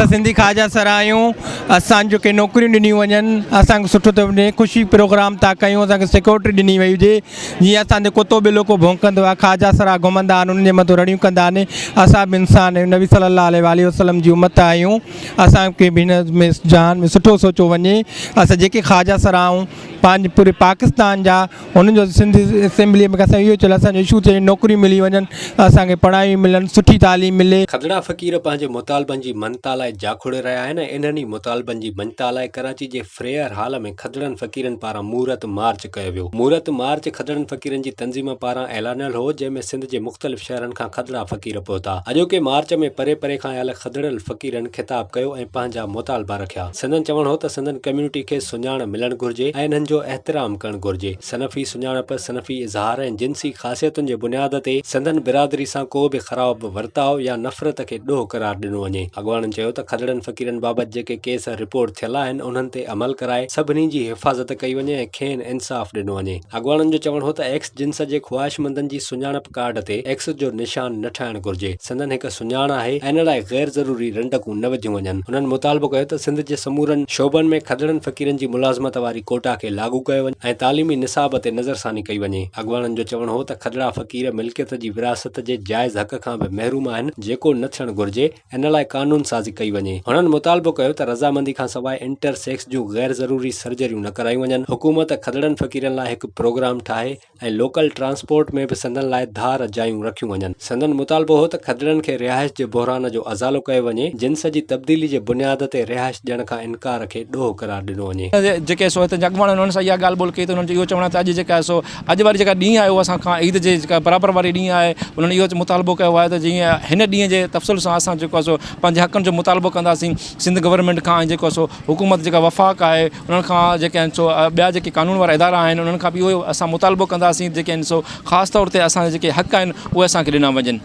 اسان سنڌي خواجه سرا آهيون اسان جو کي نوڪريون ڏنيون وڃن اسان کي سٺو ٿو وڃي خوشي پروگرام ٿا ڪيون اسان کي سيڪيورٽي ڏني وئي هجي جيئن اسان جو ڪتو ٻلو ڪو ڀونڪندو آهي خواجه سرا گهمندا آهن انهن جي مٿو رڙيون ڪندا آهن اسان به انسان آهيون نبي صلي الله عليه واٰله وسلم جي امت آهيون اسان کي به هن ۾ جهان ۾ سٺو سوچيو وڃي اسان جيڪي خواجه سرا آهيون پنهنجي پوري پاڪستان جا انهن جو سنڌ اسيمبلي ۾ اسان اهو چيل اسان جو اشو ٿئي نوڪريون ملي وڃن اسان کي پڙهايون ملن سٺي تعليم ملي. کدڙا فقير پنهنجي مطالبن جي مڃتا لاء جاکوڙي رهيا آهن ۽ انهن ئي مطالبن جي مڃتا لاء ڪراچي جي فريئر هال ۾ کدڙن فقيرن پاران مورت مارچ ڪيو ويو. مورت مارچ کدڙن فقيرن جي تنظيم پاران اعلانيل هو جنهن ۾ سنڌ جي مختلف شهرن کان کدڙا فقير پهتا. اڄوڪي مارچ ۾ پري پري کان آيل کدڙل فقيرن خطاب ڪيو ۽ پنهنجا مطالبا رکيا. سندن چوڻ هو ته سندن ڪميونٽي کي سڃاڻ ملڻ گهرجي ۽ انهن جو احترام ڪرڻ گهرجي. صنفي سڃاڻپ، صنفي اظهار ۽ جنسي خاصيتن جي بنياد تي سندن برادري سان ڪو به خراب ورتاء يا نفرت کي ڏوهه قرار ڏنو وڃي. اڳواڻن چيو ته کدڙن فقيرن بابت جيڪي ڪيس رپورٽ ٿيل آهن انهن تي عمل ڪرائي سڀني جي حفاظت ڪئي وڃي ۽ کين انصاف ڏنو وڃي. اڳواڻن جو چوڻ هو ته ايڪس جنس جي خواهشمندن جي سڃاڻپ ڪارڊ تي ايڪس جو نشان نه ٺاهڻ گهرجي، سندن هڪ سڃاڻ آهي ۽ ان لاء غير ضروري رنڊڪون نه وڌيون وڃن. هنن مطالبو ڪيو ته سنڌ جي سمورن شعبن ۾ کدڙن فقيرن جي ملازمت واري ڪوٽا کي لاڳو ڪيو وڃي ۽ تعليمي نصاب تي نظرثاني ڪئي وڃي. اڳواڻن جو چوڻ هو ته کدڙا فقير ملڪيت جي ورهاست جي جائز حق کان به محروم آهن جيڪو نه ٿيڻ گهرجي، ان لاء قانون سازي ڪئي وڃي. هنن مطالبو ڪيو ته رضامندي کانسواء انٽر سيڪس جون غير ضروري سرجريون نه ڪرايون وڃن، حڪومت کدڙن فقيرن لاء هڪ پروگرام ٺاهي ۽ لوڪل ٽرانسپورٽ ۾ به سندن لاء ڌار جايون رکيون وڃن. سندن مطالبو هو ته کدڙن کي رهائش جي بحران جو ازالو ڪيو وڃي، جنس جي تبديلي جي بنياد تي رهائش ڏيڻ کان انڪار کي ڏوهه قرار ڏنو وڃي. جيڪي سو هتان جا اڳواڻ آهن انهن سان اها ڳالهه ٻولهه ڪئي ته انهن جو اهو چوڻ آهي ته اڄ جيڪا سو اڄ واري جيڪا ڏينهن آهي اهو اسان کان عيد جي جيڪا برابر واري ڏينهن آهي انهن اهو مطالبو ڪيو آهي ته جيئن هن ڏينهن جي تفصيل سان اسان جيڪو آهي سو پنهنجي حقن جو مطالبو ڪنداسين سنڌ گورنمينٽ کان ۽ جيڪو آهي سو حڪومت جيڪا وفاق آهي انهن کان جيڪي آهن سو ٻيا جيڪي قانون وارا ادارا آهن انهن کان به اهو اسان مطالبو ڪنداسين جيڪي آهن سو خاص طور تي اسان جا جيڪي حق آهن اهي اسان کي ڏنا وڃن.